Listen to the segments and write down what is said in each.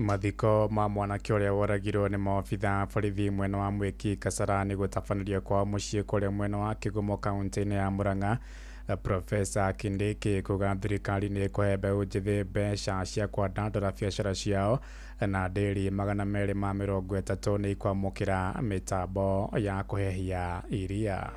Mathiko ma mwanake ũrĩa woragirwo nĩ maobitha borithi mwena wa Mwĩki Kasarani gũtabanĩrio kwao mũciĩ kũrĩa mwena wa Kĩgumo kaunti-inĩ ya Murang'a. Profesa Kindiki kuga thirikari nĩ ĩkũhe mbeũ njĩthĩ mbeca cia kwandandũra biacara ciao, na ndĩri 230 nĩ ikwamũkĩra mĩtambo ya kũhehia iria.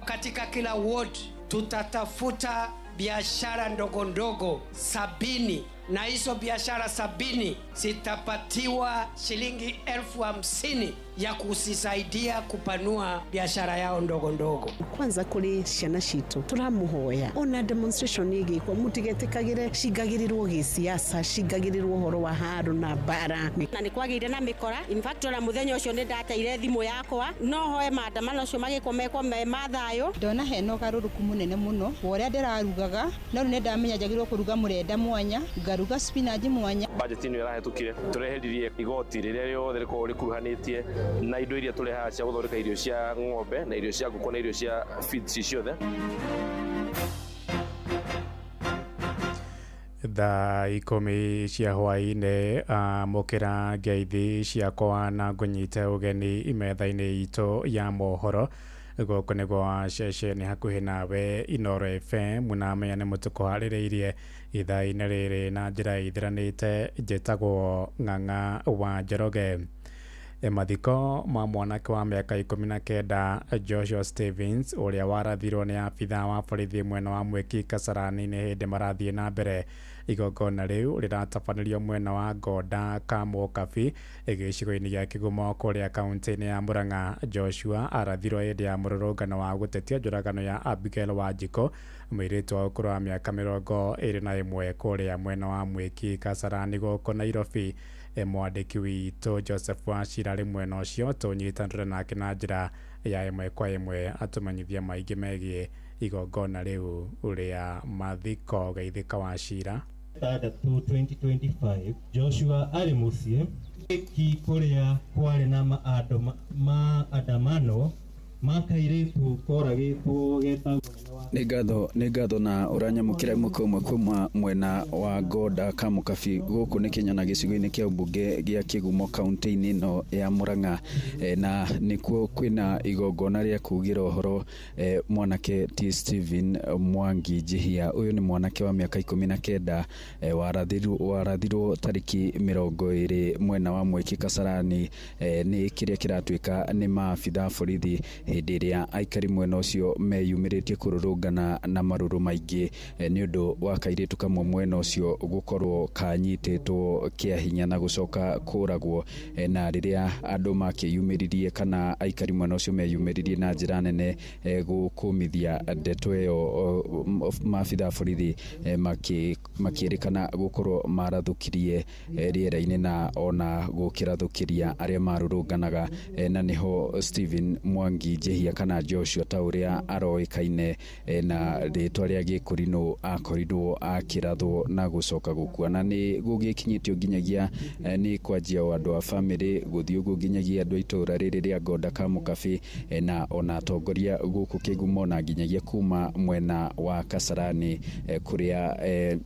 Katika kila ward tutatafuta biashara ndogo ndogo 70 na hizo biashara 70 zitapatiwa shilingi 50,000 ya kusisaidia kupanua biashara yao ndogo ndogo. Kwanza kuri ciana citu turamuhoya ona demonstration igikwo mutigetikagire cingagirirwo gisiasa, cingagirirwo horo wa haru na bara. Na ni kwagire na mikora, in fact ona muthenya ucio ni ndateire thimu yakwa, no hoe maandamano ucio magikwo mekwo me mathayo. Ndona hena ugaruruku munene muno woria ndirarugaga, no ni ndamenya njagirwo kuruga murenda mwanya, ngaruga spinach mwanya. Budget ino irahetukire tureheririe igoti riria riothe rikorwo rikuruhanitie na indo iria turehaga cia guthondeka irio cia ng'ombe na irio cia ngũkũ na irio cia feeds ciothe. Thaa 10 cia hwaĩ-inĩ, amũkĩra ngeithi ciakwa na ngũnyite ũgeni metha-inĩ itũ ya mohoro. Gũkũ nĩguo ceceni hakuhĩ nawe Inooro FM, na menya nĩ mũtũkũharĩrĩirie ithaa-inĩ rĩrĩ na njĩra ithiranĩte. Njĩtagwo Ng'ang'a wa Njoroge. Mathiko ma mwanake wa mĩaka 19 Joshua Stevens ũrĩa warathirwo nĩ abithaa wa borithi mwena wa Mwĩki Kasarani nĩ hĩndĩ marathiĩ na mbere. Igongona rĩu rĩratabanĩrio mwena wa Ngonda Kamũkabi gĩcigo-inĩ gĩa Kĩgumo kũrĩa kaunti-inĩ ya Murang'a. Joshua arathirwo hĩndĩ ya mũrũrũngano wa gũtetia njũragano ya Abigail Wanjikũ, mũirĩtu wa ũkũrũ wa mĩaka 21 kũrĩa mwena wa Mwĩki Kasarani gũkũ Nairobi. Mwandĩki witũ Joseph Wachira arĩ mwena ũcio, tũnyitanĩre nake na njĩra ya ĩmwe kwa ĩmwe atũmenyithie maingĩ megiĩ igongona rĩu rĩa mathiko. Geithĩka Wachira. 6 2025 Joshua arĩ mũciĩ ki kũrĩa kwarĩ na maandamano ma kairĩtu koragĩtwo getagwo. Nĩ ngatho na ũranyamũkĩra ĩmwe kwa ĩmwe kuma mwena wa Ngonda Kamũkabi gũkũ nĩ Kenya na gĩcigo-inĩ kĩa mbunge gĩa Kĩgumo kaunti-inĩ ĩno ya Murang'a, na nĩkuo kwĩna igongona rĩa kugĩra ũhoro mwanake T Steven Mwangi Njihia. Ũyũ nĩ mwanake wa mĩaka 19, warathirwo tarĩki 20 mwena wa Mwĩki Kasarani, nĩ kĩrĩa kĩratuĩka nĩ maabitha borithi hĩndĩ ĩrĩa aikari mwena ũcio meyumĩrĩtie kũrũrũngana na marũrũ maingĩ nĩ ũndũ wa kairĩtu kamwe mwena ũcio gũkorwo kanyitĩtwo kĩa hinya na gũcoka kũragwo, na rĩrĩa andũ makĩyumĩririe kana aikari mwena ũcio meyumĩririe na njĩra nene gũkũmithia ndeto ĩyo, maabitha borithi makĩrĩkana gũkorwo marathũkirie rĩera-inĩ na ona gũkĩrathũkĩria arĩa marũrũnganaga, na nĩho Steven Mwangi Njihia kana Joshua ta ũrĩa aroĩkaine na rĩtwa rĩa gĩkũrinũ akorirwo akĩrathwo na gũcoka gũkua, na nĩ gũgĩkinyĩtio nginyagia nĩ kwanjia o andũ a bamĩrĩ gũthiĩ ũguo nginyagia andũ a itũũra rĩrĩ rĩa Ngonda Kamũkabi, na ona atongoria gũkũ Kĩgumo na nginyagia kuma mwena wa Kasarani kũrĩa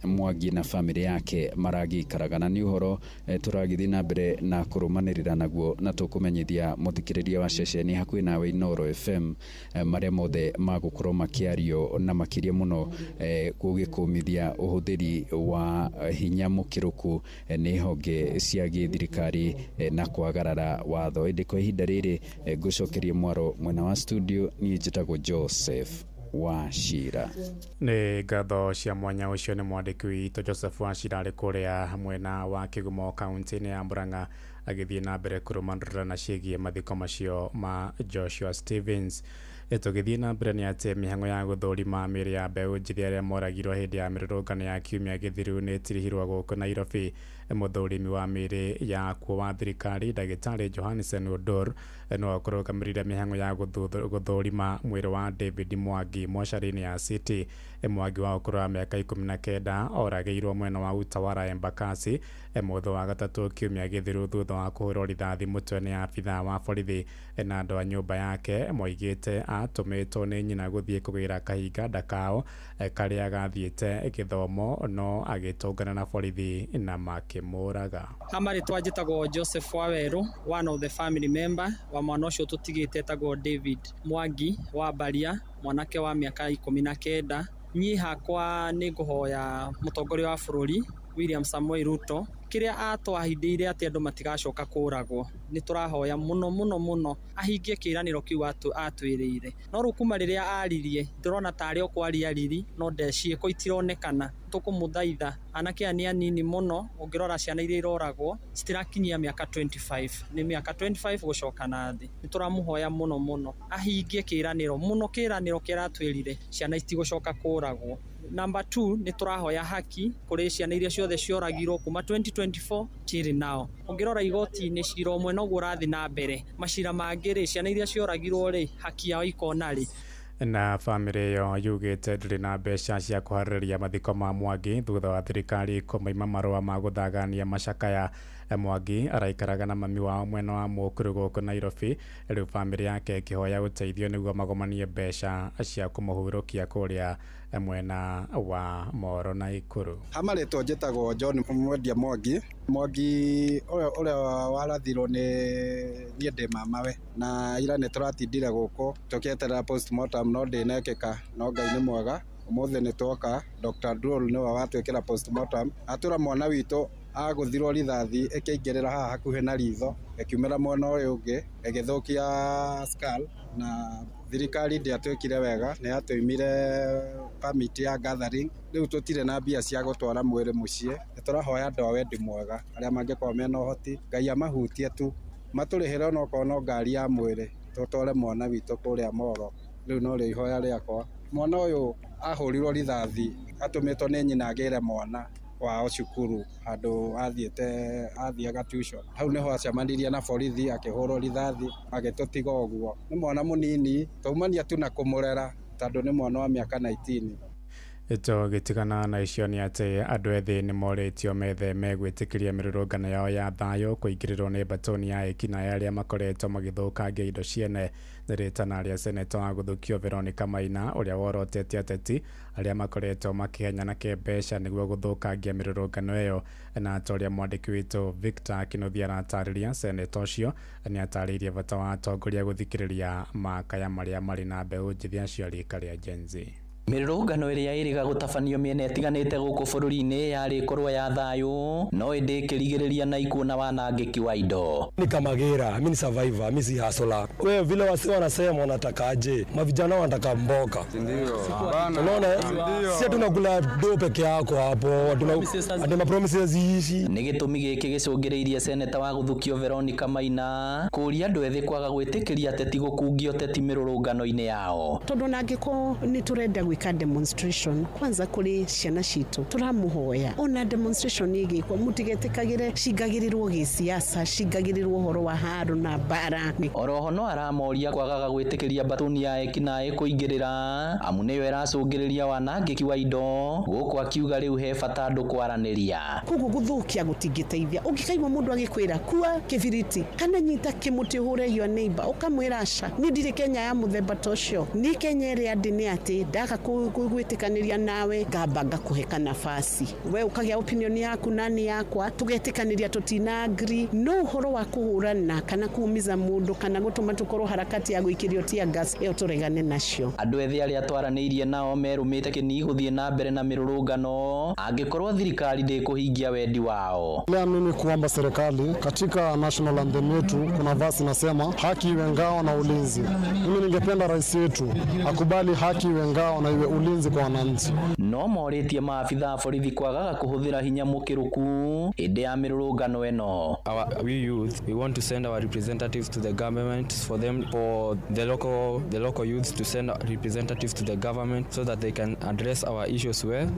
Mwangi na bamĩrĩ yake maragĩikaraga. Na nĩ ũhoro tũragĩthiĩ na mbere na kũrũmanĩrĩra naguo na tũkũmenyithia mũthikĩrĩria wa ceceni hakuhĩ nawe Inooro FM marĩa mothe magũkorwo makĩario na makĩria mũno gũgĩkũmithia ũhũthĩri wa hinya mũkĩrũku nĩ honge cia gĩthirikari na kwagarara watho. Ĩndĩ kwa ihinda rĩrĩ ngũcokeria mwaro mwena wa studio, niĩ njĩtagwo Joseph Wachira. Nĩ ngatho cia mwanya. Ũcio nĩ mwandĩki witũ Joseph Wachira arĩ kũrĩa mwena wa Kĩgumo kaunti-inĩ ya Murang'a agĩthiĩ na mbere kũrũmanĩrĩra na ciĩgiĩ mathiko macio ma Joshua Stevens. Tũgĩthiĩ na mbere nĩ atĩ mĩhang'o ya gũthũrima mĩĩrĩ ya mbeũ njĩthĩ arĩa moragirwo hĩndĩ ya mĩrũrũngano ya kiumia gĩthiru nĩ ĩtirihirwo gũkũ Nairobi. Mũthũrimi wa mĩĩrĩ ya kuo wa thirikari ndagĩtarĩ Johansen Odor no akũrũgamĩrĩire mĩhang'o ya gũthũrima mwĩrĩ wa David Mwangi mocarĩ-inĩ ya City. Mwangi wa ũkũrũ wa mĩaka 19 oragĩirwo mwena wa Utawala Embakasi mũthĩ wa gatatũ kiumia gĩthiru thutha wa kũhũrwo rithathi mũtwe nĩ abithaa wa borithi na andũ a nyũmba yake moigĩte atũmĩtwo nĩ nyina gũthiĩ kũgĩra kahinga ndakao karĩa gathiĩte gĩthomo no agĩtũngana na borithi na makĩmũraga. Hamarĩtwa njĩtagwo Joseph Waweru, one of the family member wa mwana ũcio tũtigĩte etagwo David Mwangi wa Mbaria, mwanake wa mĩaka 19. Niĩ hakwa nĩ ngũhoya mũtongoria wa bũrũri William Samoei Ruto kĩrĩa atwahithĩire atĩ andũ matigacoka kũragwo, nĩ tũrahoya mũno mũno mũno ahingie kĩĩranĩro kĩu atwĩrĩire. No rĩu kuma rĩrĩa aririe ndĩrona tarĩ o kwaria riri, no ciĩko itironekana. Tũkũmũthaitha, anake aya nĩ anini mũno, ũngĩrora ciana iria iroragwo citirakinyia mĩaka 25, nĩ mĩaka 25 gũcoka na thĩ. Nĩ tũramũhoya mũno mũno ahingie kĩĩranĩro mũno, kĩĩranĩro kĩrĩa atwĩrire, ciana itigũcoka kũragwo. Number 2, nĩ tũrahoya haki kũrĩ ciana iria ciothe cioragirwo kuma 2024 till now. Ũngĩrora igoti-inĩ cira ũmwe noguo ũrathiĩ na mbere, macira mangĩ rĩ, ciana iria cioragirwo rĩ, haki yao ikona rĩ. Na bamĩrĩ ĩyo yugĩte ndĩrĩ na mbeca cia kũharĩrĩria mathiko ma Mwangi thutha wa thirikari kũmaima marũa ma gũthagania macakaya. Mwangi araikaraga na mami wao mwena wa Mũkuru gũkũ Nairobi. Rĩu bamĩrĩ yake ĩkĩhoya ũteithio nĩguo magomanie mbeca cia kũmũhurũkia kũrĩa mwena wa Moro na Ikuru. Hamarĩtwa njĩtagwo John Mwendia Mwangi. Mwangi ũrĩa warathirwo nĩ niĩ ndĩ mamawe, na ira nĩ tũratindire gũkũ tũkĩeterera postmortem no ndĩnekĩka, no Ngai nĩ mwega, ũmũthĩ nĩ twoka. Dr. Drol nĩwe watwĩkĩra postmortem, atwĩra mwana witũ agũthirwo rithathi ĩkĩingĩrĩra haha hakuhĩ na ritho, ĩkiumĩra mwena ũyũ ũngĩ ĩgĩthũkia skull, na thirikari ndĩatwĩkire wega, nĩ yatũimire permit ya gathering. Rĩu tũtirĩ na mbia cia gũtwara mwĩrĩ mũciĩ. Nĩ tũrahoya andũ a wendi mwega arĩa mangĩkorwo mena ũhoti, Ngai amahutie tu, matũrĩhĩre onokorwo no ngari ya mwĩrĩ tũtware mwana witũ kũrĩa Moro. Rĩu norĩo ihoya rĩakwa. Mwana ũyũ ahũrirwo rithathi atũmĩtwo nĩ nyina agĩre mwana wao cukuru handũ athiaga tuition. Hau nĩho acemanirie na borithi akĩhũrwo rithathi agĩtũtiga ũguo. Nĩ mwana mũnini, twaumania tu na kũmũrera tondũ nĩ mwana wa mĩaka 19. Tũgĩtigana na icio nĩ atĩ andũ ethĩ nĩ morĩtio metheme gwĩtĩkĩria mĩrũrũngano yao ya thayũ kũingĩrĩrwo nĩ mbatoni ya ekinaĩ arĩa makoretwo magĩthũkangia indo ciene. Nĩ rĩtana rĩa seneta wa gũthukio Veronica Maina ũrĩa worotete ateti arĩa makoretwo makĩhenyana kĩmbeca nĩguo gũthũkangia mĩrũrũngano ĩyo. Na ta ũrĩa mwandĩki witũ Victor Kĩnuthia aratarĩria, seneta ũcio nĩ atarĩirie bata wa atongoria gũthikĩrĩria makaya marĩa marĩ na mbeũ njĩthĩ acio a rika rĩa Gen Z. Mĩrũrũngano ĩrĩa ĩrĩga gũtabanio mĩena ĩtiganĩte gũkũ bũrũri-inĩ yarĩ korwo ya thayũ no ĩndĩ ĩkĩrigĩrĩria na ikuũ na wanangĩki wa indo. Ni Kamagera, mimi ni survivor, mimi si hustler. Wewe vile wasi wanasema wanatakaje? Mavijana wanataka mboka. Unaona? Si tunakula do peke yako hapo, tuna promises hizi. Nĩ gĩtũmi gĩkĩ gĩcũngĩrĩirie seneta wa gũthukio Veronica Maina kũria andũ ethĩ kwaga gwĩtĩkĩria ateti gũkungio ũteti mĩrũrũngano-inĩ yao. Tondũ nangĩkorwo nĩ tũrenda gwĩka demonstration kwanza kũrĩ ciana citũ tũramũhoya ona demonstration ĩgĩkwo mũtigetĩkagĩre cingagĩrĩrwo gĩsiasa, cingagĩrĩrwo ũhoro wa haro na mbara. Oroho no aramoria kwagaga gwĩtĩkĩria mbatoni ya ekinaĩ kũingĩrĩra amu nĩyo ĩracũngĩrĩria wanangĩki wa indo gũkũ akiuga rĩu he bata andũ kwaranĩria. Koguo gũthũkia gũtingĩteithia. Ũngĩkaigua mũndũ agĩkwĩra kua kĩbiriti kana nyita kĩmũtĩ ũhũre your neighbor, ũkamwĩra aca, niĩ ndirĩ Kenya ya mũthemba ta ũcio. Niĩ Kenya ĩrĩa ndĩ nĩ atĩ ndaga gwĩtĩkanĩria nawe ngamba ngakũhe nafasi, we ũkagĩa opinion yaku na nĩ yakwa, tũgetĩkanĩria tũtina agree. No ũhoro wa kũhũrana kana kuumiza mũndũ kana gũtũma tũkorwo harakati ya gũikĩrio tear gas, ĩyo tũregane nacio. Andũ ethĩ arĩa twaranĩirie nao merũmĩte kĩni gũthiĩ na mbere na mĩrũrũngano angĩkorwo thirikari ndĩkũhingia wendi wao. Leo mimi kuomba serikali katika national anthem yetu kuna verse inasema haki iwe ngao na ulinzi. Mimi ningependa rais wetu akubali haki iwe ngao na iwe ulinzi kwa wananchi. No morĩtie maabitha a borithi kwagaga kũhũthĩra hinya mũkĩrũku hĩndĩ ya mĩrũrũngano ĩno. We youth, we want to send our representatives to the government for them, for the local youths to send representatives to the government so that they can address our issues well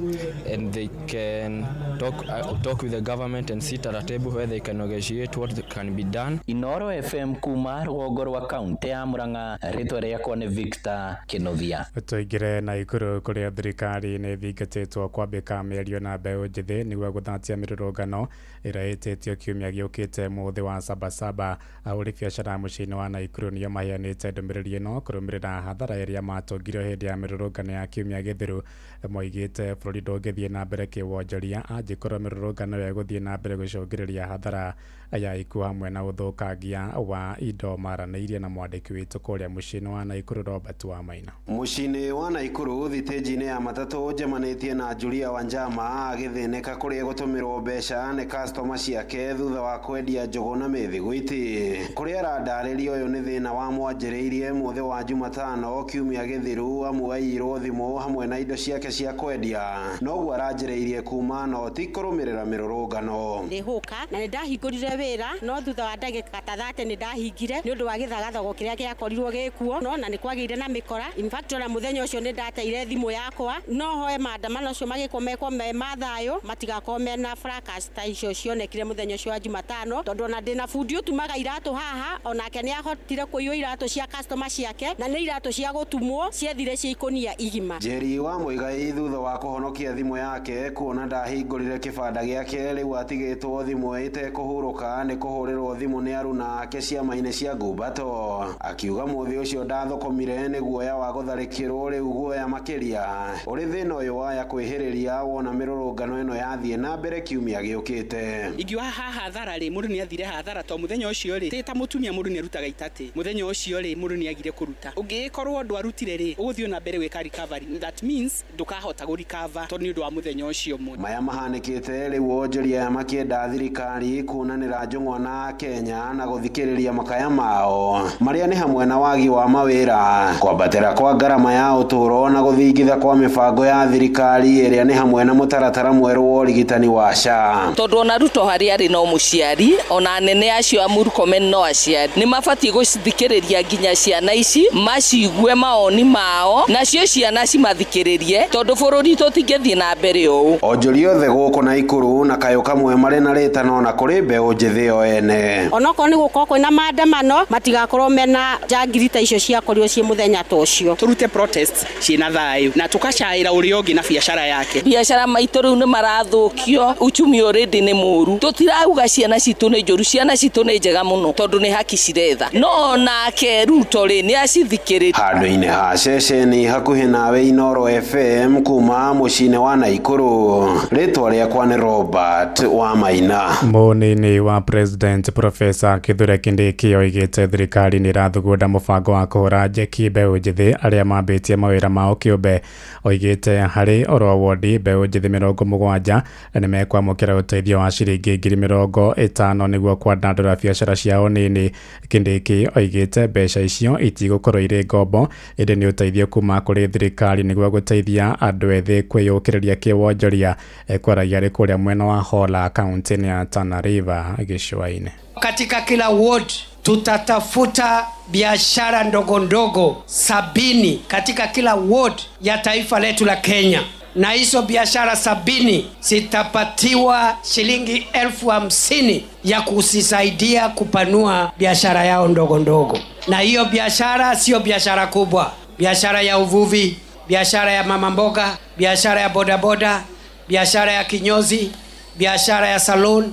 and they can talk with the government and sit at a table where they can negotiate what can be done. Inoro FM kuma rũgongo rwa kaunti ya Murang'a, rĩtwa rĩakwa nĩ Victor Kĩnuthia. Tũingĩre Naikuru kũrĩa thirikari nĩ ĩthingatĩtwo kwambĩka mĩario na mbeũ njĩthĩ nĩguo gũthatia mĩrũrũngano ĩrĩa ĩtĩtio kiumia gĩũkĩte mũthĩ wa Sabasaba. Ahũri biacara mũciĩ-inĩ wa Naikuru nĩo maheanĩte ndũmĩrĩri ĩno kũrũmĩrĩra hathara ĩrĩa matũngirwo hĩndĩ ya mĩrũrũngano ya kiumia gĩthiru. Moigĩte bũrũri ndũngĩthiĩ na mbere kĩwonjoria angĩkorwo mĩrũrũngano ĩyo ĩgũthiĩ na mbere gũcũngĩrĩria hathara ya ikuũ hamwe na ũthũkangia wa indo. Maranĩirie na mwandĩki witũ kũrĩa mũciĩ-inĩ wa Naikuru, Robert Wamaina. Mũciĩ-inĩ wa Naikuru, thitĩnji-inĩ ya matatũ, njemanĩtie na Julia Wanjama agĩthĩnĩka kũrĩa gũtũmĩrwo mbeca nĩ customer ciake thutha wa kwendia njũgũ na mĩthiguiti. Kũrĩa arandarĩria ũyũ nĩ thĩna wa mwanjĩrĩirie mũthĩ wa Jumatano kiumia gĩthiru, amu aiyirwo thimũ hamwe na indo ciake cia kwendia, noguo aranjĩrĩirie kuma no ti kũrũmĩrĩra mĩrũrũngano. Ndĩ hũka na nĩ ndahingũrire wĩra, no thutha wa ndagĩka ta 30 nĩ ndahingire nĩ ũndũ wa gĩthagathago kĩrĩa gĩakorirwo gĩkuo, no na nĩ kwagĩire na mĩkora. In fact, ona mũthenya ũcio nĩ ndateire thimũ yakwa. No hoe maandamano acio magĩkwo mekwo me ma thayũ, matigakorwo mena fracas ta icio cionekire mũthenya ũcio wa Jumatano, tondũ ona ndĩna bundi ũtumaga iratũ haha, onake nĩ ahotire kũiywo iratũ cia customer ciake, na nĩ iratũ cia gũtumwo ciethire cia ikũnia igima. Njeri wa Mũigai thutha wa kũhonokia thimũ yake kuona ndahingũrire kĩbanda gĩake, rĩu atigĩtwo thimũ ĩtekũhurũka nĩ kũhũrĩrwo thimũ nĩ aruna ake ciama-inĩ cia ngumbato, akiuga mũthĩ ũcio ndathũkũmire nĩ guoya wa gũtharĩkĩrwo, rĩu guoya makĩria ũrĩ thĩna ũyũ waya kwĩhĩrĩria wona mĩrũrũngano ĩno yathiĩ na mbere kiumia gĩũkĩte. Ingiuga haha hathara rĩ, mũndũ nĩ athire hathara to mũthenya ũcio rĩ, ta mũtumia mũndũ nĩ arutaga itatĩ, mũthenya ũcio rĩ, mũndũ nĩ agire kũruta. Ũngĩkorwo ndwarutire rĩ, ũgũthiĩ na mbere gwĩka recovery, that means ndũkahota gũ recover tondũ nĩ ũndũ wa mũthenya ũcio ũmwe. Maya mahanĩkĩte rĩu onjoria aya makĩenda thirikari kunanĩra njũng'wa na Kenya na gũthikĩrĩria makaya mao marĩa nĩ hamwe na wagi wa mawĩra, kwambatĩra kwa ngarama ya ũtũũro na gũthingitha kwa mĩbango ya thirikari ĩrĩa nĩ hamwe na mũtaratara mwerũ wa ũrigitani wa SHA. Tondũ ona Ruto harĩa arĩ no mũciari, ona anene acio a Murkomen no aciari, nĩ mabatiĩ gũcithikĩrĩria nginya ciana ici macigue maoni mao, nacio ciana cimathikĩrĩrie, tondũ bũrũri tũtingĩthiĩ na mbere ũũ. Onjoria othe gũkũ Naikuru na kayũ kamwe marĩ na rĩtano na kũrĩ mbeũ njĩthĩ o ene. Onokorwo nĩ gũkorwo kwĩna maandamano, matigakorwo mena njangiri ta icio ciakorirwo ciĩ mũthenya ta ũcio. Tũrute protest ciĩna thayũ na tũkacaĩra ũrĩa ũngĩ na biacara yake. Biacara maitũ rĩu nĩ marathũkio, uchumi already nĩ mũru. Tũtirauga ciana citũ nĩ njũru, ciana citũ nĩ njega mũno tondũ nĩ haki ciretha, no nake Ruto rĩ nĩ acithikĩrĩrie. Handũ-inĩ ha ceceni hakuhĩ nawe, Inoro FM kuma mũciĩ-inĩ wa Naikuru, rĩtwa rĩakwa nĩ Robert wa Maina. Mũnini wa President Professor Kithure Kindiki oigĩte thirikari nĩ ĩrathugunda mũbango wa kũhũra njeki mbeũ njĩthĩ arĩa mambĩtie mawĩra mao kĩũmbe. Oigĩte harĩ oro wodi mbeũ njĩthĩ 70 nĩ mekwamũkĩra ũteithio wa ciringi 50,000 nĩguo kwandandũra biacara ciao nini. Kindiki oigĩte mbeca icio itigũkorwo irĩ ngombo, ĩndĩ nĩ ũteithio kuma kũrĩ thirikari nĩguo gũteithia andũ ethĩ kwĩyũkĩrĩria kĩwonjoria. Ekwaragia arĩ kũrĩa mwena wa Hola, kaunti-inĩ ya Tana River, gĩcũa-inĩ. Katika kila ward tutatafuta biashara ndogo ndogo 70 katika kila ward ya taifa letu la Kenya, na hizo biashara 70 zitapatiwa shilingi 50,000 ya kusisaidia kupanua biashara yao ndogo ndogo. Na hiyo biashara sio biashara kubwa, biashara ya uvuvi, biashara ya mama mboga, biashara ya bodaboda, biashara ya kinyozi, biashara ya salon,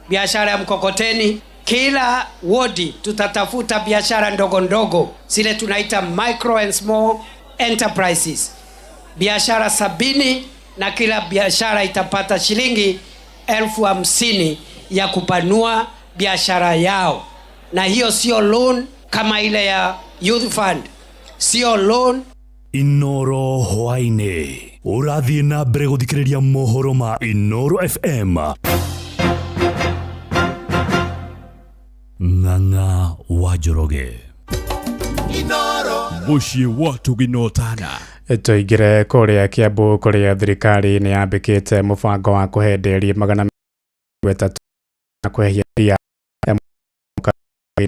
biashara ya mkokoteni. Kila wodi tutatafuta biashara ndogo ndogo, zile tunaita micro and small enterprises, biashara 70, na kila biashara itapata shilingi 50,000 ya kupanua biashara yao. Na hiyo sio loan kama ile ya Youth Fund, sio loan. Inoro hwaĩ-inĩ ũrathiĩ na mbere gũthikĩrĩria mohoro ma Inoro FM. Ng'ang'a wa Njoroge. Mũciĩ wa Tũgina Ũtana. Tũingĩre kũrĩa Kiambu, kũrĩa thirikari nĩ yambĩkĩte mũbango wa kũhe ndĩri 300 na kũhehia iria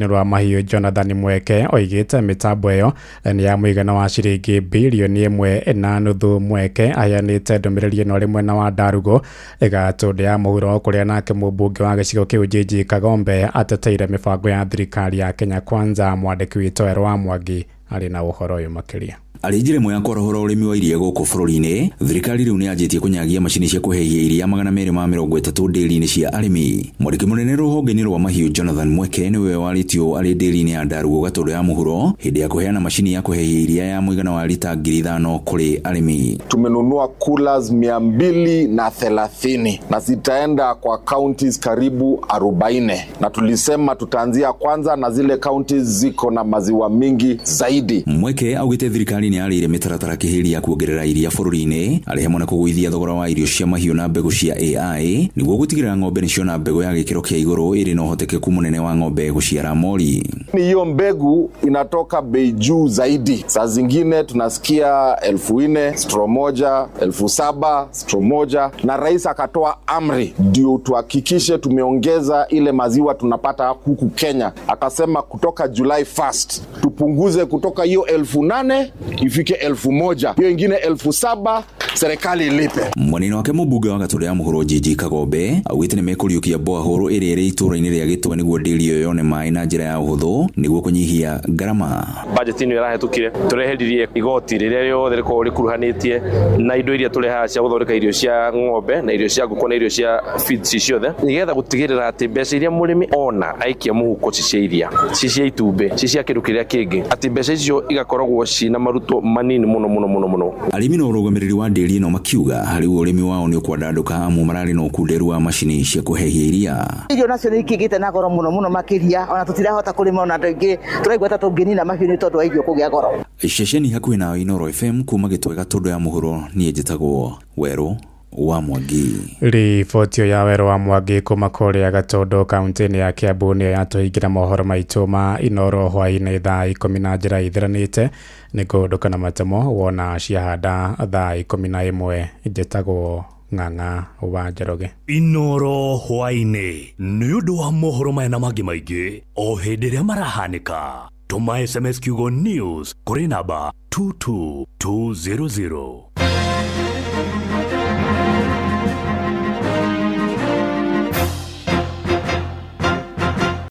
rwa mahiũ. Jonathan Mweke oigĩte mĩtambo ĩyo nĩ ya mũigana wa ciringi bilioni 1.5. Mweke aheanĩte ndũmĩrĩri ĩno arĩ mwena wa Ndarugo, Gatũndũ ya mũhuro, kũrĩa nake mũmbunge wa gĩcigo kĩu Jiji Kagombe ateteire mĩbango ya thirikari ya Kenya Kwanza. Mwandĩki witũ Erwa wa Mwangi arĩ na ũhoro ũyũ makĩria. Arĩ njĩra ĩmwe ya kwarahũra ũrĩmi wa iria gũkũ bũrũri-inĩ, thirikari rĩu nĩ yanjĩtie kũnyagia macini cia kũhehia iria 230 ndĩri-inĩ cia arĩmi. Mwandĩki mũnene rũhonge-inĩ rwa mahiũ Jonathan Mweke nĩwe warĩtio arĩ ndĩri-inĩ ya Ndarugo, Gatũndũ ya mũhuro, hĩndĩ ya kũheana macini ya kũhehia iria ya mũigana wa lita 5,000 kũrĩ arĩmi. Tumenunua coolers 230 na zitaenda kwa counties karibu 40, na tulisema tutaanzia kwanza na zile counties ziko na maziwa mingi zaidi. Mweke augĩte thirikari nĩ yarĩire mĩtaratara kĩhĩri ya kuongerera iria bũrũri-inĩ, arĩ hamwe na kũgũithia thogora wa irio cia mahiũ na mbegũ cia AI nĩguo gũtigĩrĩra ng'ombe nĩ ciona mbegũ ya gĩkĩro kĩa igũrũ ĩrĩ na ũhotekeku mũnene wa ng'ombe gũciara mori. Hiyo mbegu inatoka bei juu zaidi, saa zingine tunasikia 4,000 straw moja, 7,000 straw moja, na rais akatoa amri ndio tuhakikishe tumeongeza ile maziwa tunapata huku Kenya. Akasema kutoka July 1st tupunguze kutoka hiyo 8,000 ifike 1,000, hiyo ingine 7,000 serikali ilipe. Mwena-inĩ wake, mũmbunge wa Gatũndũ ya mũhuro Jiji Kagombe augĩte nĩ mekũriũkia boahũrũ ĩrĩa ĩrĩ itũũra-inĩ rĩa Gĩtwe nĩguo ndĩri ĩyo yone maĩ na njĩra ya ũhũthũ nĩguo kũnyihia ngarama. Budget ĩno ĩrahĩtũkire, tũreheririe igoti rĩrĩa rĩothe rĩkoragwo rĩkuruhanĩtie na indo iria tũrehaga cia gũthondeka irio cia ng'ombe na irio cia ngũkũ na irio cia feeds ci ciothe, nĩgetha gũtigĩrĩra atĩ mbeca iria mũrĩmi ona aikia mũhuko, ci cia iria, ci cia itumbĩ, ci cia kĩndũ kĩrĩa kĩngĩ, atĩ mbeca icio igakoragwo cina maruto manini mũno mũno mũno mũno. Arĩmi na ũrũgamĩrĩri wa ndĩri ĩno makiuga rĩu ũrĩmi wao nĩ ũkwandandũka amu mararĩ na ũkunderu wa macini cia kũhehia iria. Irio nacio nĩ ikĩgĩte na goro mũno mũno makĩria, ona tũtirahota kũrĩma, ona andũ aingĩ tũraigua ta tũngĩnina mahiũ nĩ tondũ wa irio kũgĩa goro. Ceceni hakuhĩ nawe, Inooro FM, kuma Gĩtwe, Gatũndũ ya mũhuro, niĩ njĩtagwo Werũ wa Mwangi. Riboti ĩyo ya Werũ wa Mwangi kuma kũrĩa Gatũndũ, kaunti-inĩ ya Kiambu, nĩyo yatũhingĩra mohoro maitũ ma Inooro hwaĩ-inĩ thaa 10 na njĩra ithiranĩte. Nĩ ngũndũka na matemo wona ciahanda thaa 11. Njĩtagwo Ng'ang'a wa Njoroge. Inooro hwaĩ-inĩ, nĩ ũndũ wa mohoro maya na mangĩ maingĩ o hĩndĩ ĩrĩa marahanĩka, tũma SMS kiugo NEWS kũrĩ namba 22200.